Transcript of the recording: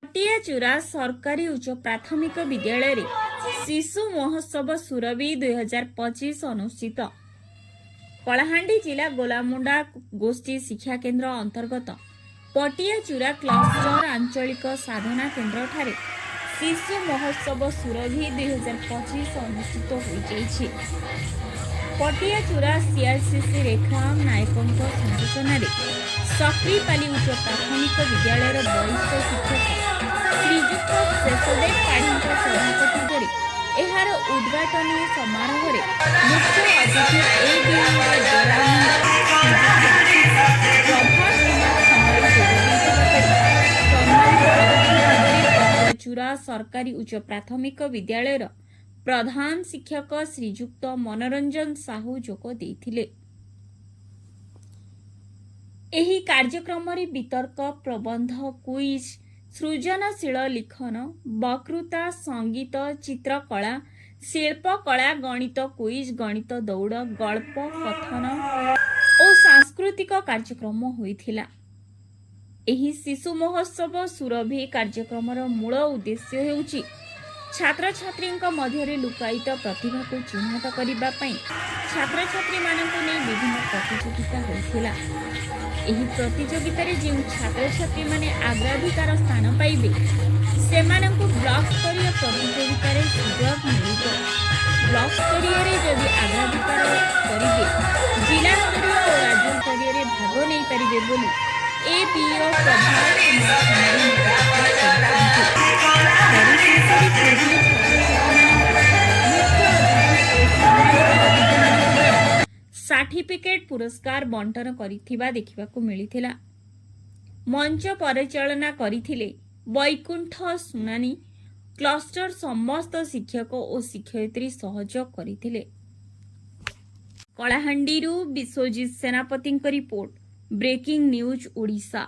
ପଟିଆଚୁରା ସରକାରୀ ଉଚ୍ଚ ପ୍ରାଥମିକ ବିଦ୍ୟାଳୟରେ ଶିଶୁ ମହୋତ୍ସବ ସୁରଭି 2025 ଅନୁଷ୍ଠିତ। କଳାହାଣ୍ଡି ଜିଲ୍ଲା ଗୋଲାମୁଣ୍ଡା ଗୋଷ୍ଠୀ ଶିକ୍ଷା କେନ୍ଦ୍ର ଅନ୍ତର୍ଗତ ପଟିଆଚୁରା କ୍ଲଷ୍ଟର ଆଞ୍ଚଳିକ ସାଧନା କେନ୍ଦ୍ରଠାରେ ଶିଶୁ ମହୋତ୍ସବ ସୁରଭି 2025 ଅନୁଷ୍ଠିତ ହୋଇଯାଇଛି। ପଟିଆଚୁରା ସିଆର୍ସିସି ରେଖାରାମ ନାୟକଙ୍କ ସଂଯୋଜନାରେ ସକ୍ରିପାଲି ଉଚ୍ଚ ପ୍ରାଥମିକ ବିଦ୍ୟାଳୟର ବରିଷ୍ଠ ଶିକ୍ଷକ ଶ୍ରୀଯୁକ୍ତ ଶେଷଦେବ ପାଢ଼ୀଙ୍କ ସଭାପତିତ୍ୱରେ ଏହାର ଉଦ୍ଘାଟନୀ ସମାରୋହରେ ମୁଖ୍ୟ ଅତିଥି ଏବିଇଓ ଗୋଲାମୁଣ୍ଡା ଶ୍ରୀଯୁକ୍ତ ପ୍ରଭାତ କୁମାର ଖମାରୀ ଯୋଗ ଦେଇଥିବା ବେଳେ ସମ୍ମାନିତ ଅତିଥି ଭାବରେ ପଟିଆଚୁରା ସରକାରୀ ଉଚ୍ଚ ପ୍ରାଥମିକ ବିଦ୍ୟାଳୟର ପ୍ରଧାନ ଶିକ୍ଷକ ଶ୍ରୀଯୁକ୍ତ ମନୋରଞ୍ଜନ ସାହୁ ଯୋଗ ଦେଇଥିଲେ। ଏହି କାର୍ଯ୍ୟକ୍ରମରେ ବିତର୍କ, ପ୍ରବନ୍ଧ, କୁଇଜ୍, ସୃଜନଶୀଳ ଲିଖନ, ବକ୍ତୃତା, ସଙ୍ଗୀତ, ଚିତ୍ରକଳା, ଶିଳ୍ପକଳା, ଗଣିତ କୁଇଜ୍, ଗଣିତ ଦୌଡ଼, ଗଳ୍ପ କଥନ ଓ ସାଂସ୍କୃତିକ କାର୍ଯ୍ୟକ୍ରମ ହୋଇଥିଲା। ଏହି ଶିଶୁ ମହୋତ୍ସବ ସୁରଭି କାର୍ଯ୍ୟକ୍ରମର ମୂଳ ଉଦ୍ଦେଶ୍ୟ ହେଉଛି ଛାତ୍ରଛାତ୍ରୀଙ୍କ ମଧ୍ୟରେ ଲୁକାୟିତ ପ୍ରତିଭାକୁ ଚିହ୍ନଟ କରିବା ପାଇଁ ଛାତ୍ରଛାତ୍ରୀମାନଙ୍କୁ ନେଇ ବିଭିନ୍ନ ପ୍ରତିଯୋଗିତା ହୋଇଥିଲା। ଏହି ପ୍ରତିଯୋଗିତାରେ ଯେଉଁ ଛାତ୍ରଛାତ୍ରୀମାନେ ଅଗ୍ରାଧିକାର ସ୍ଥାନ ପାଇବେ, ସେମାନଙ୍କୁ ବ୍ଲକ ସ୍ତରୀୟ ପ୍ରତିଯୋଗିତାରେ ସୁଯୋଗ ମିଳିବ। ବ୍ଲକ ସ୍ତରୀୟରେ ଯଦି ଅଗ୍ରାଧିକାର କରିବେ, ଜିଲ୍ଲା ସ୍ତରୀୟ ଓ ରାଜ୍ୟ ସ୍ତରୀୟରେ ଭାଗ ନେଇପାରିବେ ବୋଲି ଏବିଇଓ ପ୍ରଭାତ କୁମାର ଖମାରୀ ମତପ୍ରକାଶ କରିଛନ୍ତି। ପରିଶେଷରେ କୃତି ଛାତ୍ରଛାତ୍ରୀମାନଙ୍କୁ ମୁଖ୍ୟ ଅତିଥି ଓ ସମ୍ମାନିତ ଅତିଥିମାନଙ୍କ ଦ୍ୱାରା ସାର୍ଟିଫିକେଟ, ପୁରସ୍କାର ବଣ୍ଟନ କରିଥିବା ଦେଖିବାକୁ ମିଳିଥିଲା। ମଞ୍ଚ ପରିଚାଳନା କରିଥିଲେ ବୈକୁଣ୍ଠ ସୁନାନୀ। କ୍ଲଷ୍ଟର ସମସ୍ତ ଶିକ୍ଷକ ଓ ଶିକ୍ଷୟିତ୍ରୀ ସହଯୋଗ କରିଥିଲେ। କଳାହାଣ୍ଡିରୁ ବିଶ୍ୱଜିତ ସେନାପତିଙ୍କ ରିପୋର୍ଟ, ବ୍ରେକିଂ ନ୍ୟୁଜ୍ ଓଡ଼ିଶା।